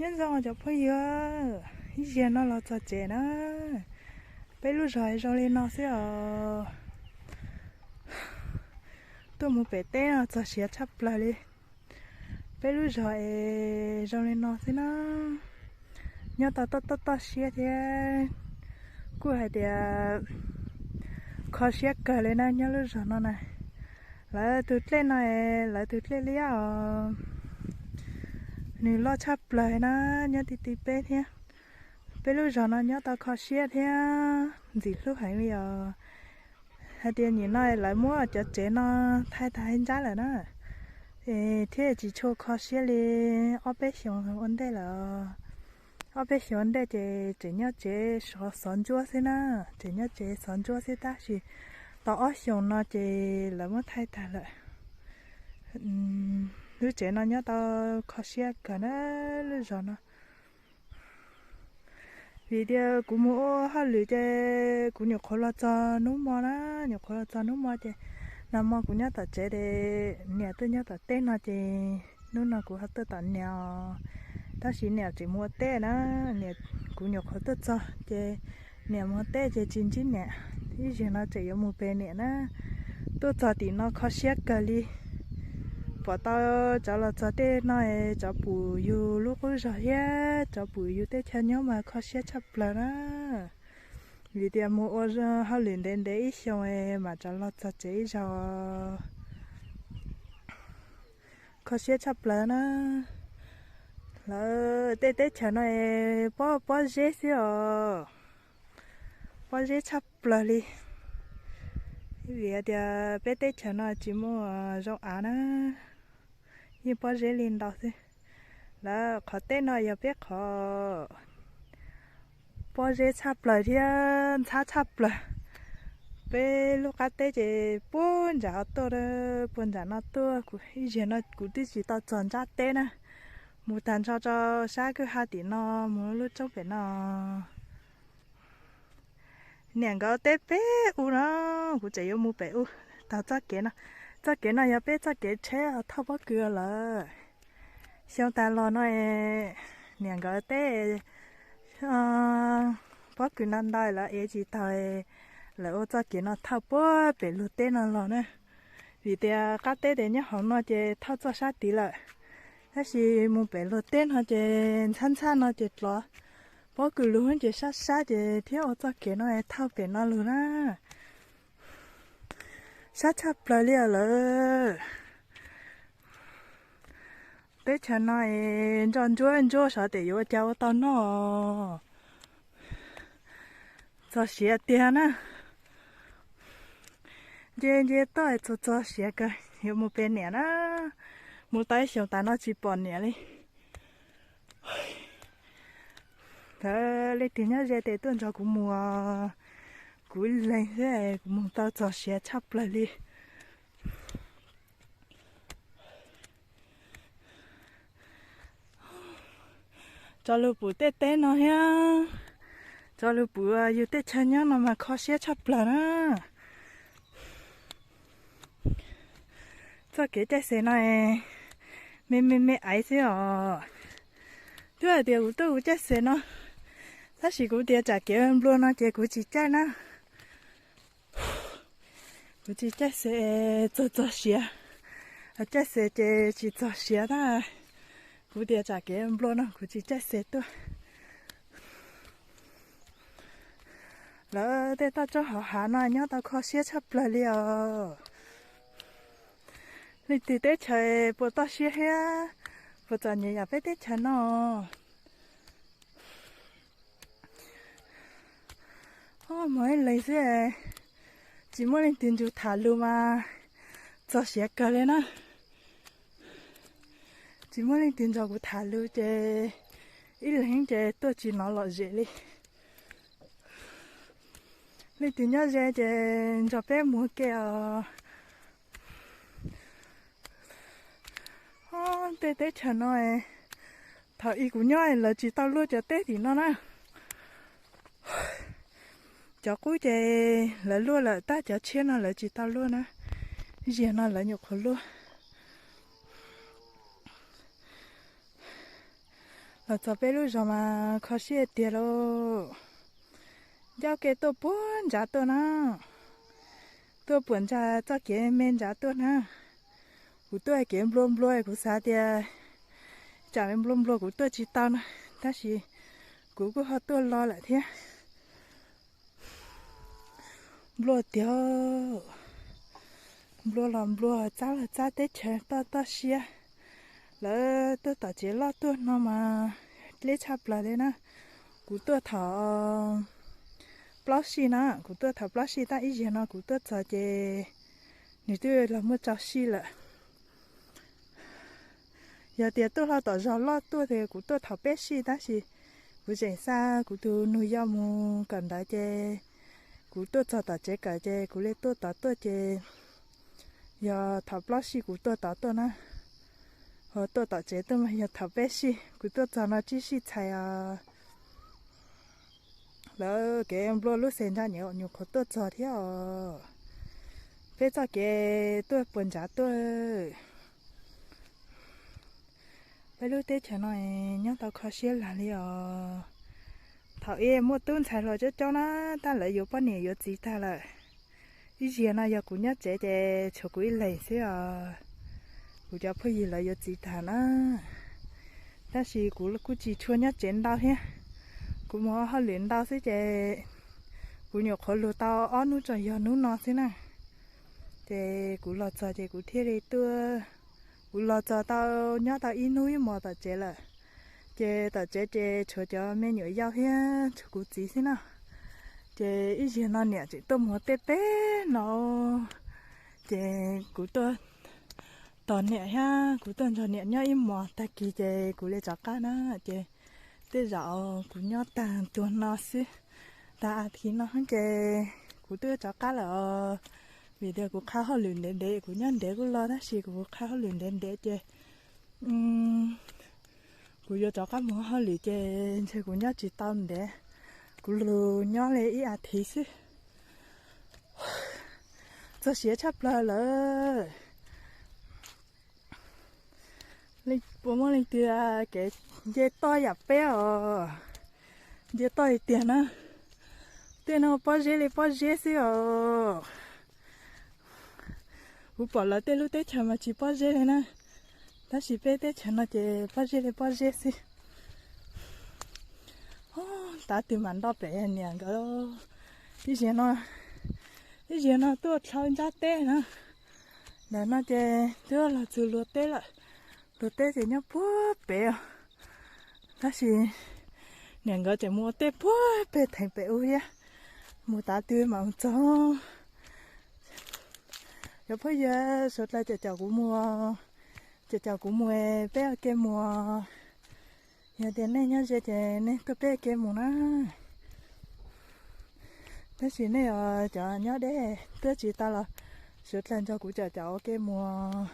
Nyob zoo cov phooj ywg, ib zaug no los txog tsev na, peb lub zos zoo li no xwb os. Tuaj mus pem teb no txog siav tshaj plaws li. Peb lub zos es zoo li no xwb na, nyob tau toj toj toj siab thiab, kuj hais tias kho siab kawg li na nyob lub zos no na. Lawv tus dlej no es lawv tus dlej liab os, nws loj tshaj plaws na, nyob ti ti peb thiab. Peb lub zos no nyob tau kho siab thiab ntxim hlub heev li os. Hais tias nim no lawv muab cov tsev no thaij tag ib nrab lawm na, es thiaj tsis tshua kho siab li ob peb xyoos ua ntej lawm. Ob peb xyoos ua ntej ces tseem nyob tsev xov ntsuab xwb na, tseem nyob tsev xov ntsuab xwb tab sis tau ob xyoos no ces lawv muab thaij tag lawm. Lub tsev no nyob tau kho siab kawg na, lub zos no. Vim tias kuv mus ua hauj lwm ces kuv nyuam qhuav los txog hnub mo na, nyuam qhuav los txog hnub mo ces nag mo kuv nyob tom tsev ces niam tuaj nyob tom teb no ces hnub no kuv ho tuaj tom niam os. Tab sis niam tseem mus ua teb na, kuv nyuam qhuav tuaj txog ces niam mus ua teb ces tsis ntsib niam, ib zaug no tseem yuav mus pem niam na. Tuaj txog tim no kho siab kawg li. Pom tau cov los txog tej no es cov pum yus lub qub zos thiab cov pum yus teb chaws nyob mas kho siab tshaj plaws na. Vim tias mus ua hauj lwm ntev ntev ib xyoos es mam rov los txog tsev ib zaug. Kho siab tshaj plaws na. Lawv tej teb chaws no es pob pob zeb xwb os. Pob zeb tshaj plaws li. Vim tias peb teb chaws no tsis muaj zoo av na, yeej pob zeb li ntau xwb. Lawv qhov teb no yog peb qhov pob zeb tshaj plaws thiab ntxhab tshaj plaws. Peb lub qab teb ces puag nram tuaj, puag nram no tuaj, ib zaug no kuv twb tsis tau txog ntsab teb na. Mus tag nrho rau sab kwj ha tim no, mus lub roob pem no. Niam nkawd teb pem u no, kuv tseem yuav mus pem u taug txoj kev no. Txoj kev no yog peb txoj kev tsheb thauj pob kws lawm. Xyoo tas los no niam nkawd teb pob kws no ntau lawv ev tsis taug, lawv ua txoj kev no thauj puag pem lug teb no los na. Vim tias qab teb tias nyob hauv no ces thauj txoj sab tid lawm, tab sis mus pem lug teb no ces ntxhab ntxhab no ces dlov pob kws lug ces sab sab ces thiaj ua txoj kev no thauj pem no lug na. Sab tshaj plaws li lawm. Teb chaws no es nroj ntsuab ntsuab xyov tias yuav ua cas ua tau noj. Txog siav tiag na. Nce nce toj txog txog siav kawg, yuav mus pem niam na. Mus tau ib xyoos tas no tsis pom niam li. Leej twg nyob ze tes tuaj nrog kuv mus, kuv ib leeg xwb kuv mus tau txog siav tshaj plaws li. Tso lug pum tej teb no thiab, tso lug pum yus tej chaw nyob no mas kho siab tshaj plaws na. Txoj kev caij xes no me me me aiv xwb os. Twb hais tias kuv tuaj kuv caij xes no, tab sis kuv tias tsam kev nplua no ces kuv tsis caij na. Kuv tsis caij xes txog txog siav, caij xes ces tsis txog siav na. Kuv tias tsam kev nplua no kuv tsis caij xes tuaj. Lawv tej toj roob hauv hav no nyob tau kho siab tshaj plaws li os. Leej twg teb chaws puas toj siab thiab puas txom nyem yam peb teb chaws no? Mus ib leeg xwb, tsis muaj leej twg nrog tham lus mas txog siav kawg li na. Tsis muaj leej twg nrog kuv tham lus ces ib leeg ces tuaj tsis hnov lom zem li. Leej twg nyob ze ces nrog peb mus ua ke os. Tej teb chaws no, thaum ub kuv nyob lawv tsis tau luaj cov teb tim no na. Cov qub ces lawv luaj lawm tab cov tshiab no lawv tsis tau luaj na. Ziag no lawv nyuam qhuav luaj. Los txog peb lub zos mas kho siab tiag lauj. Ncauj kev tuaj puag nrad tuaj na, tuaj puag nrad txoj kev me nrad tuaj na. Kuv tuaj kev nplua nplua kuv xav tias tsam nplua nplua kuv tuaj tsis tau na, tab sis kuv kuj ho tuaj los lawm thiab. Nplua tiag, nplua los nplua, txab los txab teb chaws toj toj siab. Lawv tuaj tom tsev loj tuaj no mas deb tshaj plaws li na. Kuv tuaj thaum plaub sij na, kuv tuaj thaum plaub sij tab ib zaug no kuv tuaj txog ces nws twb los muaj rau sij lawm. Yog tias tuaj hlo tom zos loj tuaj ces kuv tuaj thaum peb sij tab sis kuv tseem xa kuv tus nus yau mus kawm ntawv ces kuv tuaj txog tom tsev kawm ces kuv li tuaj tod tuaj ces yog thaum plaub sij kuv tuaj tod tuaj na. Ho tuaj tom tsev tuaj mas yog thaum peb sij, kuv tuaj txog no tsib sij txhais os. Lawv kev nplua lub xev nrad nyuam qhuav tuaj txog thiab os. Peb txoj kev tuaj puag nrad tuaj. Peb lub teb chaws no nyob tau kho siab lag li os. Thaum ub muaj tub ntxhais hluas coob coob na, tab lawv yuav poj niam yuav txiv tag lawm. Ib zaug no yog kuv nyob tsev ces tshuav kuv ib leeg xwb os. Kuv cov phooj ywg lawv yuav txiv tag na, tab sis kuv kuj tsis tshua nyob tsev ntau thiab. Kuv mus hauj lwm ntau xwb ces kuv nyuam qhuav lug tau ob hnub tso yog hnub no xwb na. Ces kuv los txog ces kuv thiaj li tuaj, kuv los txog tau nyob tau ib hnub ib hmos tom tsev lawm. Ces tom tsev ces tshuav cov me nyuam yaus thiab tshuav kuv txiv xwb na. Ces ib zaug no niam tseem tuaj mus ua teb pem no, ces kuv tuaj tos niam thiab kuv tuaj nrog niam nyob ib hmos tag kis ces kuv li rov qab na. Ces tej zaum kuv nyob tag tuag no xwb, tag as thiv no ces kuv twb rov qab lawm os. Vim tias kuv qhab hauj lwm ntev ntev, kuv nyob ntev kuj los tab sis kuv qhab hauj lwm ntev ntev ces kuv yuav rov qab mus hauj lwm ces ntshe kuv nyob tsis tau ntev, kuv lug nyob li ib as thiv xwb. Txog siav tshaj plaws lawm. Puas muaj leej twg kev nce toj yam peb os? Nce toj tiag tiag na. Tej no pob zeb li pob zeb xwb os. Kuv pom lawv tej lub teb chaws mas tsis pob zeb li na, tab sis peb teb chaws no ces pob zeb li pob zeb xwb. Tav twg mam nto pem niam nkawd. Ib zaug no, ib zaug no tuaj dlhau ntsab teb na. Ntawm no ces twb los txog luag teb lawm. Luag teb ces nyob puag pem os. Tab sis niam nkawd tseem mus ua teb puag pem theem pem ub thiab. Mus tav twg mam mus txog. Cov phooj ywg, suav dlawg caum caum kuv mus, caum caum kuv mus, peb ua ke mus. Yog tias nej nyob ze ces nej tuaj peb ua ke mus na. Tab sis nej cov nyob deb twb tsis tau los suav dlawg nrog kuv caum caum ua ke mus.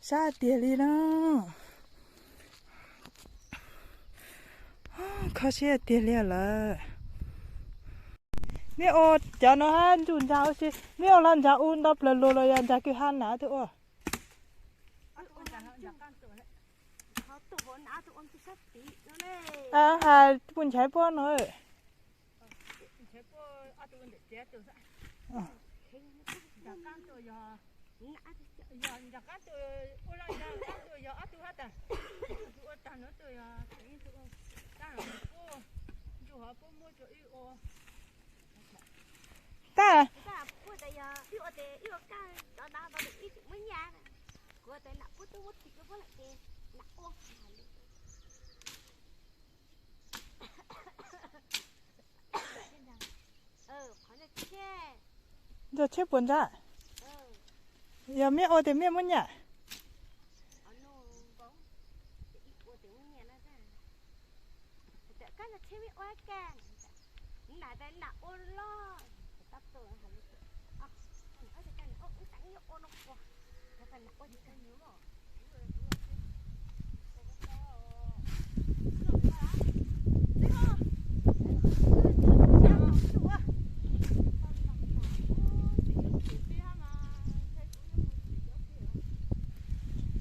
Sab tiag li no. Kho siab tiag li lawm. Nej ua cov no hab ntsug ntsa ua si, nej ua los ntsa u nto plaws luag los yog ntsa kws ha na tug ua? Has puj nchaiv puab no. Tag. Ntsa tsheb puas ntsa? Yog mej ua tes mej muab nyam.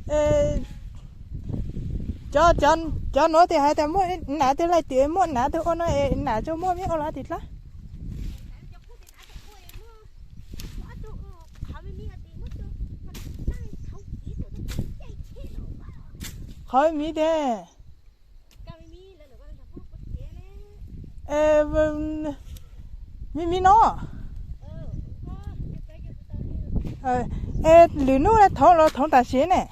Es Cov, cov, cov nuav tes hais tas muaj nam tes laij tim muaj nam tes ua no es nam tsuas muaj me ua los tim dlaab. Qhov me tes me me no. Es lwm nub thoob los thoob tam sim ne.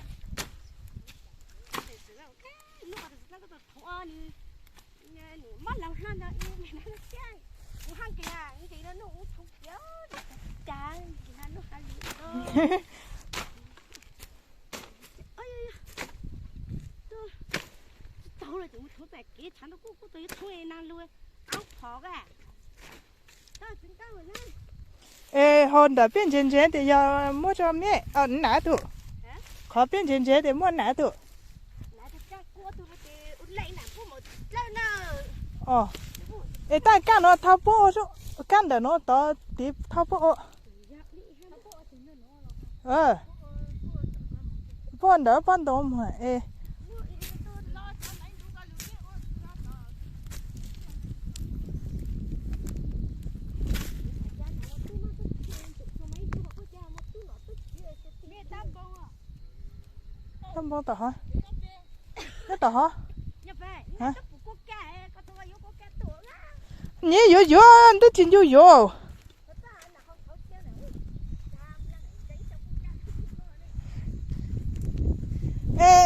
Es ho ntawm peb ntsev ntsev tes yog muab tso me nam tug. Qhov peb ntsev ntsev tes muaj nam tug. Es taj kaj no thauj puab ua, kaj ntawm no tod tiv thauj puab ua. Puab ntawm puab nto muag es. Tau npoo tom hov, nyob tom hov. Nyiv yuav yuav, ntub tsis ncu yuav.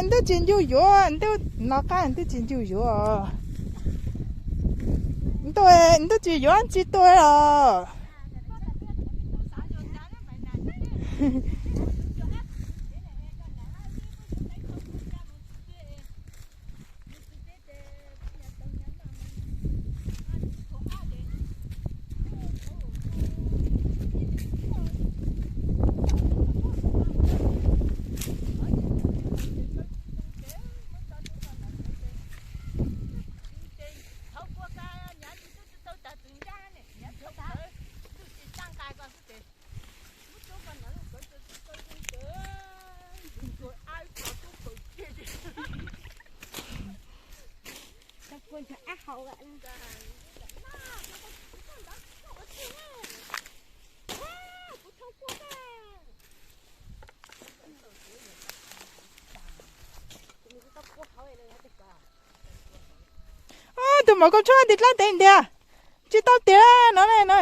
Ntub tsis ncu yuav, ntub no qab ntub tsis ncu yuav. Ntu, ntub tsis yuav tsis tuag os. Tus maum koj tshuab nti dlaab ntev ntiag, tsis tau tiag no na.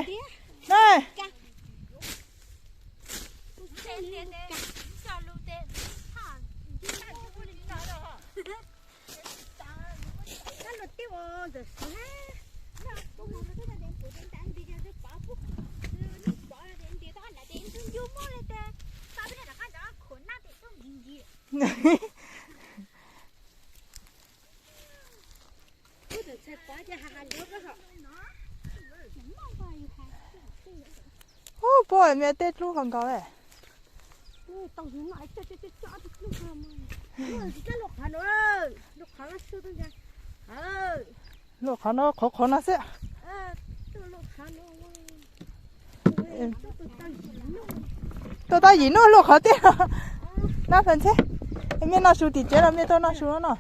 Ub, puag me tej dlub qhov nkaus le. Luaj qhov no qhov qhov no xwb. Tuaj tau yim hnub luaj qhov tiag. Nab Fas Ntxheb, mej noj su tim tsev los mej tuaj noj su no no.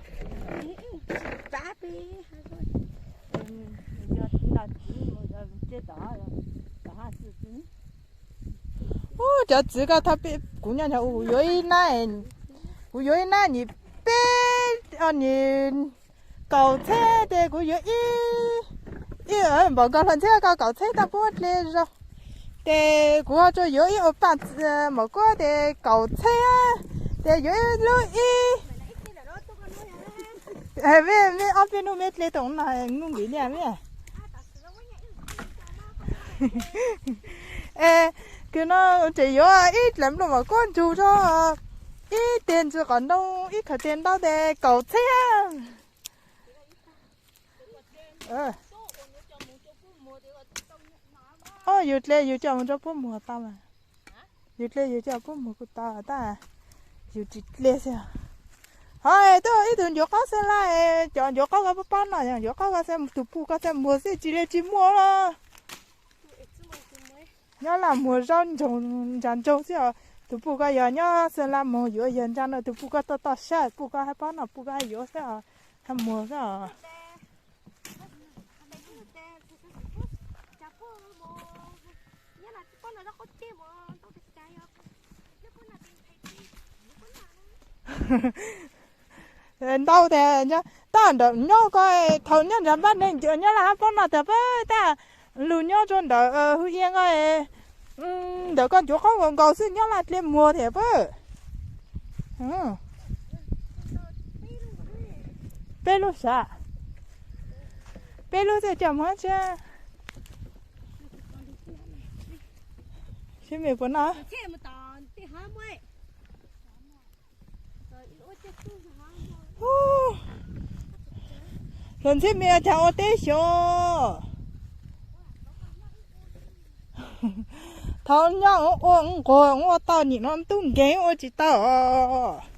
Ub, cov txiv ko, kuv nyob, kuv yuav ib nab, kuv yuav ib nab nyim peb, nyim kaum txhiab tes kuv yuav ib, ib npaum nkaus hlo ntxhiab ko kaum txhiab tau puab dle zoo. Tes kuv ho tsuas yuav ib ua paj maum kuab tes kaum txhiab, tes yuav ib lub ib. Mej ob peb hnub mej dle tau no nub nqis niaj mej. Es kws no tseem yuav ib dlaim nplooj maum kuab ntsug zog, ib teg ntsis qos ntoo, ib khaws teg ntaub tes kaum txhiab. Yus dle yus coj mus rau puab muag tau mas. Yus dle yus coj puab muag kuj tau tab yus tsis dle xwb. Hov tuaj ib tug ncuav qaub xwb lawm, cov ncuav qaub ko pab pab no, ncuav qaub ko xwb, tus puj ko xwb muag xwb tsis dle tsis muaj los. Nyob laj muag zaub ntsa ntsaug xwb os. Tus puj koj yog nyob Xeem Las mus yuav yawg ntsa no, tus puj koj toj toj siab, puj koj hab pob no puj koj hab yuav xwb os, hab muag xwb os. Ntau tas, tab ntawm nyob ko, thaum nyob nram Npab Neeg nyob Laj Hab pob no tas pab, tab lug nyob rua ntawm Hwj Iab ko, ntawm koj ncuav qaub nkaus nkaus xwb, nyob Laj Dliab muag tas pab. Peb lub sav, peb lub xwb coj muag tsi. Sib me puas noj? Hluas Ntxhib Me cas ua teb xyov. Thaum nyob ua nquag ua tau, nim no tub nkeeg ua tsis tau os.